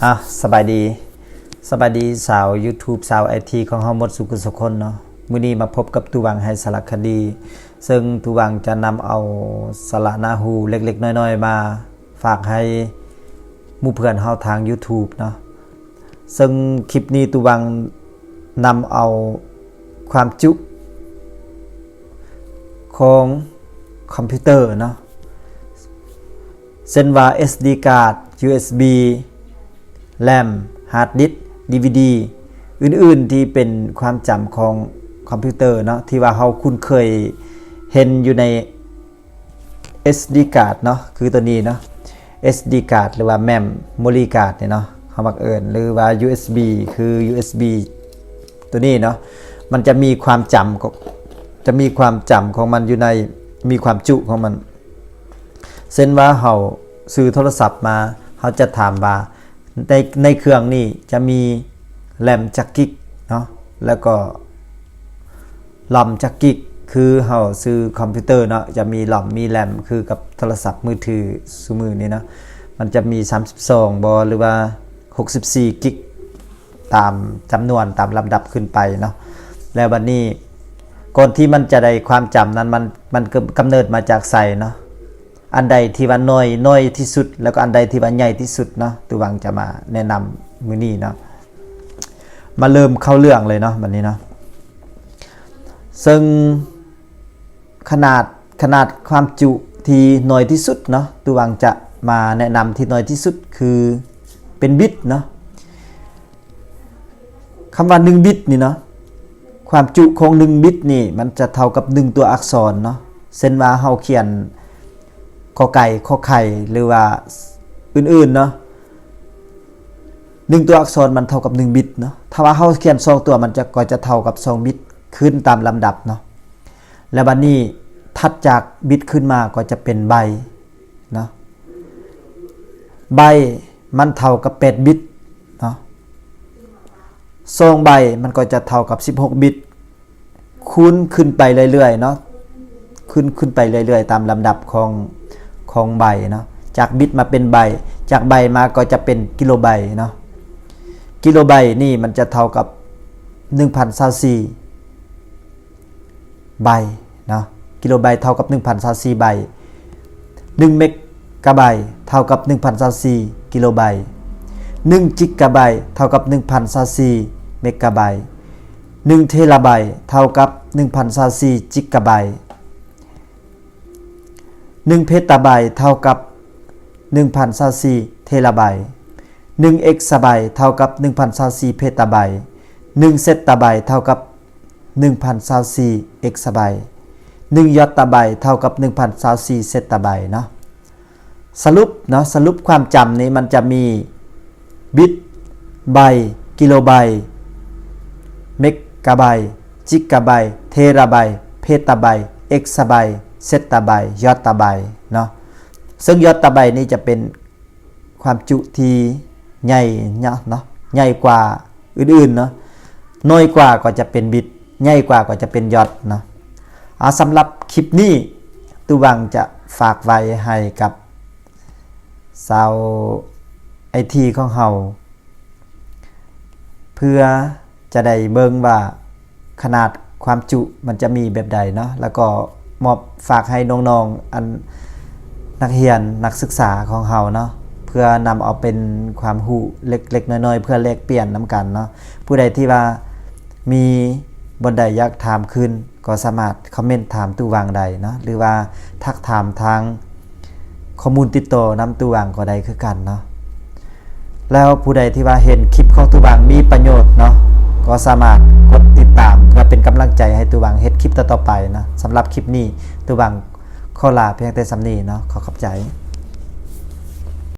ອ່ະ ສະບາຍດີ ສະບາຍດີຊາວຢູທູບ ຊາວໄອທີຂອງເຮົາໝົດສູ່ຜູ້ສູ່ຄົນເນາະ. ມື້ນີ້ມາພົບກັບຕູຫວັງໃຫ້ສາລະຄະດີ ເຊິ່ງຕູຫວັງຈະນຳເອົາສາລະໜ້າຮູ້ເລັກໆນ້ອຍໆມາຝາກໃຫ້ໝູ່ເພື່ອນເຮົາທາງຢູທູບເນາະ. ເຊິ່ງຄລິບນີ້ຕູຫວັງນຳເອົາຄວາມຈຸຂອງຄອມພິວເຕີເນາະ ເຊັ່ນວ່າ ເອສດີກາດ, ຢູເອສບີ, ແຣມ, ຮາດດິສ, ດີວີດີ ອື່ນໆທີ່ເປັນຄວາມຈຳຂອງຄອມພິວເຕີເນາະ ທີ່ວ່າເຮົາຄຸ້ນເຄີຍເຫັນຢູ່ໃນ ເອສດີກາດເນາະ ຄືໂຕນີ້ເນາະ ເອສດີກາດ ຫຼືວ່າແມມໂມຣີກາດນີ້ເນາະ ເຮົາມັກເອີ້ນ ຫຼືວ່າ ຢູເອສບີ ຄື ຢູເອສບີ ໂຕນີ້ເນາະ ມັນຈະມີຄວາມຈຳ ຈະມີຄວາມຈຳຂອງມັນຢູ່ໃນ ມີຄວາມຈຸຂອງມັນ. ເຊັ່ນວ່າເຮົາຊື້ໂທລະສັບມາ ເຮົາຈະຖາມວ່າ ໃນ ໃນເຄື່ອງນີ້ຈະມີແຣມຈັກກິກເນາະ ແລ້ວກໍລອມຈັກກິກ ຄືເຮົາຊື້ຄອມພິວເຕີເນາະ ຈະມີລອມ ມີແຣມ ຄືກັບໂທລະສັບມືຖືຊຸມື້ນີ້ເນາະ ມັນຈະມີສາມສິບສອງບໍ ຫຼືວ່າຫົກສິບສີ່ກິກ ຕາມຈຳນວນ ຕາມລຳດັບຂຶ້ນໄປເນາະ. ແລ້ວບັດນີ້ ກ່ອນທີ່ມັນຈະໄດ້ຄວາມຈຳນັ້ນ ມັນ ມັນກຳເນີດມາຈາກໃສເນາະ? ອັນໃດທີ່ວ່ານ້ອຍ ນ້ອຍທີ່ສຸດ ແລ້ວກໍອັນໃດທີ່ວ່າໃຫຍ່ທີ່ສຸດເນາະ ຕູຫວັງຈະມາແນະນຳມື້ນີ້ເນາະ. ມາເລີ່ມເຂົ້າເລື່ອງເລີຍເນາະ ບັດນີ້ເນາະ ເຊິ່ງຂະໜາດ ຂະໜາດຄວາມຈຸທີ່ນ້ອຍທີ່ສຸດເນາະ ຕູຫວັງຈະມາແນະນຳທີ່ນ້ອຍທີ່ສຸດ ຄືເປັນບິດເນາະ. ຄຳວ່າໜຶ່ງບິດນີ້ເນາະ ຄວາມຈຸຂອງໜຶ່ງບິດນີ້ ມັນຈະເທົ່າກັບໜຶ່ງຕົວອັກສອນເນາະ. ເຊັ່ນວ່າເຮົາຂຽນ ກ ໄກ່ ຂ ໄຂ່ ຫຼືວ່າອື່ນໆເນາະ ໜຶ່ງຕົວອັກສອນມັນເທົ່າກັບໜຶ່ງບິດເນາະ. ຖ້າວ່າເຮົາຂຽນສອງຕົວ ມັນຈະ ກໍຈະເທົ່າກັບສອງບິດ ຂຶ້ນຕາມລຳດັບເນາະ. ແລ້ວບັດນີ້ຖັດຈາກບິດຂຶ້ນມາກໍຈະເປັນໄບເນາະ. ໄບມັນເທົ່າກັບແປດບິດເນາະ. ສອງໄບມັນກໍຈະເທົ່າກັບສິບຫົກບິດ ຄູນຂຶ້ນໄປເລື້ອຍໆເນາະ ຄູນຂຶ້ນໄປເລື້ອຍໆຕາມລຳດັບຂອງ ຂອງໄບເນາະ. ຈາກບິດມາເປັນໄບ ຈາກໄບມາກໍຈະເປັນກິໂລໄບເນາະ. ກິໂລໄບນີ້ມັນຈະເທົ່າກັບໜຶ່ງພັນຊາວສີ່ ໄບເນາະ. ກິໂລໄບເທົ່າກັບໜຶ່ງພັນຊາວສີ່ໄບ. ໜຶ່ງເມກາໄບເທົ່າກັບໜຶ່ງພັນຊາວສີ່ກິໂລໄບ. ໜຶ່ງຈິກາໄບເທົ່າກັບໜຶ່ງພັນຊາວສີ່ເມກາໄບ. ໜຶ່ງເທລາໄບເທົ່າກັບໜຶ່ງພັນຊາວສີ່ຈິກາໄບ. ໜຶ່ງເພຕາໄບເທົ່າກັບໜຶ່ງພັນຊາວສີ່ເທລາໄບ. ໜຶ່ງເອກຊາໄບເທົ່າກັບໜຶ່ງພັນຊາວສີ່ເພຕາໄບ. ໜຶ່ງເຊັດຕາໄບເທົ່າກັບໜຶ່ງພັນຊາວສີ່ເອກຊາໄບ. ໜຶ່ງຢອດຕາໄບເທົ່າກັບໜຶ່ງພັນຊາວສີ່ເຊັດຕາໄບເນາະ. ສະຫຼຸບເນາະ ສະຫຼຸບຄວາມຈຳນີ້ມັນຈະມີບິດ, ໄບ, ກິໂລໄບ, ເມກາໄບ, ຈິກາໄບ, ເທລາໄບ, ເພຕາໄບ, ເອກຊາໄບ, ເຊັດຕາໄບ, ຢອດຕາໄບເນາະ. ເຊິ່ງຢອດຕາໄບນີ້ຈະເປັນຄວາມຈຸທີ່ໃຫຍ່ເນາະ ໃຫຍ່ກວ່າອື່ນໆເນາະ. ນ້ອຍກວ່າກໍຈະເປັນບິດ, ໃຫຍ່ກວ່າກໍຈະເປັນຢອດເນາະ. ອາ ສຳລັບຄລິບນີ້ ຕູຫວັງຈະຝາກໄວ້ໃຫ້ກັບຊາວໄອທີຂອງເຮົາ ເພື່ອຈະໄດ້ເບິ່ງວ່າຂະໜາດຄວາມຈຸມັນຈະມີແບບໃດເນາະ ແລ້ວກໍມອບຝາກໃຫ້ນ້ອງໆ ອັນ ນັກຮຽນນັກສຶກສາຂອງເຮົາເນາະ ເພື່ອນຳເອົາເປັນຄວາມຮູ້ເລັກໆນ້ອຍໆ ເພື່ອແລກປ່ຽນນຳກັນເນາະ. ຜູ້ໃດທີ່ວ່າມີບ່ອນໃດຢາກຖາມຄືນ ກໍສາມາດຄອມເມັນຖາມຕູຫວັງໄດ້ເນາະ ຫຼືວ່າທັກຖາມທາງຂໍ້ມູນຕິດຕໍ່ນຳຕູຫວັງກໍໄດ້ຄືກັນເນາະ. ແລ້ວຜູ້ໃດທີ່ວ່າເຫັນຄລິບຂອງຕູຫວັງມີປະໂຫຍດເນາະ ກໍສາມາດກົດຕິດຕາມເພື່ອເປັນກຳລັງໃຈໃຫ້ຕູຫວັງເຮັດຄລິບຕໍ່ໆໄປເນາະ. ສຳລັບຄລິບນີ້ ຕູຫວັງຂໍລາພຽງແຕ່ສ່ຳນີ້ເນາະ. ຂໍຂອບໃຈ.